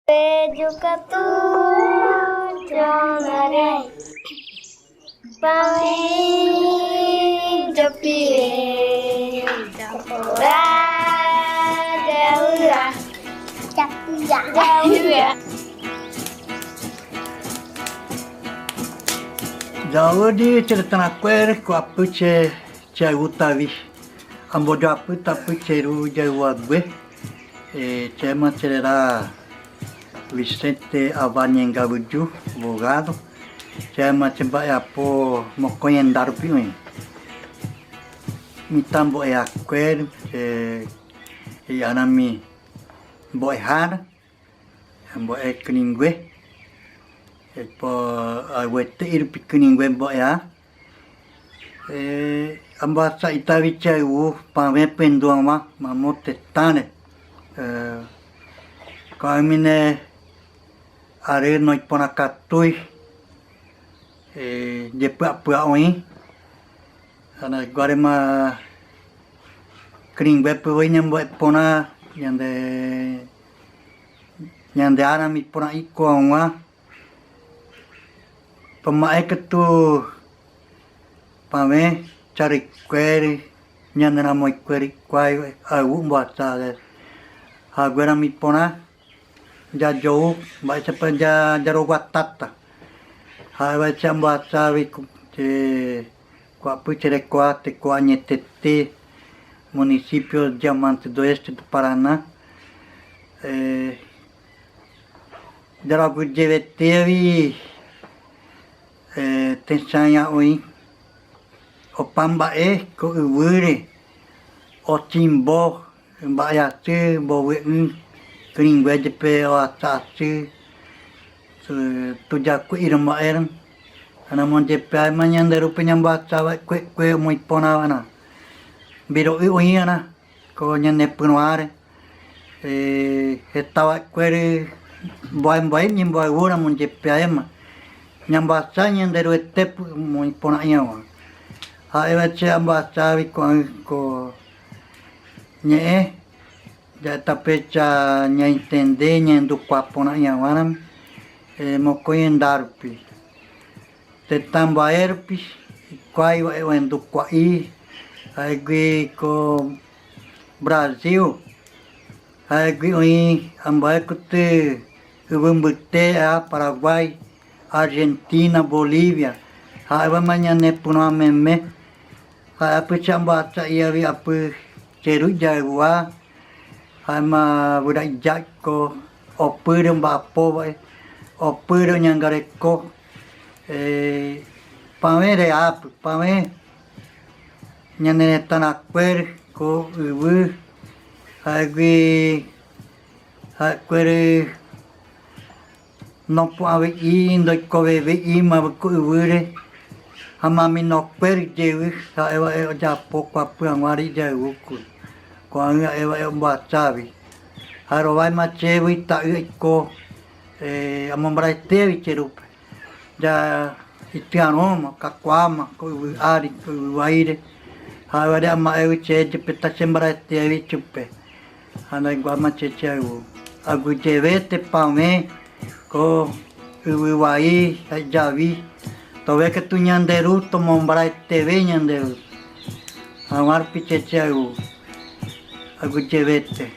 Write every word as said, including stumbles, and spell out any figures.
Peju katu chonare. Pavẽ jopie, japora, jaura. Jaura. Jaura. Jaudi chere tanakwere ko apuche che utavi. Ambo japu tapu cheru jauague. E, chema cherera Vicente Avanyenga Buju, abogado. Chema chemba e apo mokoyen darupi ui. Mitambo e akwere, e, e anami bo e hara. Ambo e kningue. E po awete irupi kningue bo e a. E, ambo asa itavi chau pavẽ pendua ma, mamote tane. E, ko amine are no ipona katui. E, jepua pua oi. Ana guarema kningue pua oi nyambo ipona, nyande, nyande ara mi pona iko anwa. Pama eke tu pame chari kweri, nyandana moi kweri kwai, awu mbo atale. Ha gwera mi pona, ja jou, ba ese pa ja, ja rogo atata. Ha ewa ese ambo asavi ku, te, kua puchere kua, te kua nyetete, municipio Diamante do Este do Paraná. Eh, Jaragu jevetevi, eh, tensaña oi. O pamba e, ko uwire, o timbo, mba yatu, bo we un, kringue jepe, o atatu, tu, tu jaku irma eran. Ana mon jepe, ai mañan de rupe nyamba tava, kue, kue, moi pona ana. Biro u oi ana. Ko nyane punuare, eh, heta wa kwere, boy boy nyi boy wura munje piaema. Nyamba sa nyande rue tepu mui pona ianwa. Ha ewa che amba sa wi ko, ko nye e, ja tapecha nya intende, nya ndu kwa pona ianwa nam, eh, mo ko yendarupi. Te tamba erpi, kwai wa ewa ndu kwa i, ha egwi ko Brasil, ha egwi oi amba e kute, ubumbute a Paraguay, Argentina, Bolivia, ha ewa mañane puno meme, ha apu chamba cha ia wi apu cheru ja ewa, Haima wura ijako, opuro mba poba, opuro nyangareko, eh, pame re apu, pame nyane tana kwer ko uwu, hagwi, ha kwer, Nopo awe i, ndo i kowe we i ma we ko uwure. Hama mi no kweri jewi, ha ewa e o ja po kwa pua ngwari jewi ku. Kwa nga ewa e o mba chawi. Haro wai ma chewi ta u i ko, eh, amo mbara tewi cherupe. Ja i tiano ma, ka kwa ma, ko uwu ari, ko uwu aire. Ha ewa de ama ewi che, je peta che mbara tewi chupe. Hana igua ma cheche agu. Agu jewe te pame ko uwi wai hai jawi. Towe ke tu nyanderu to mombarai tewe nyanderu. Hawar pi cheche agu. Agu jewe te.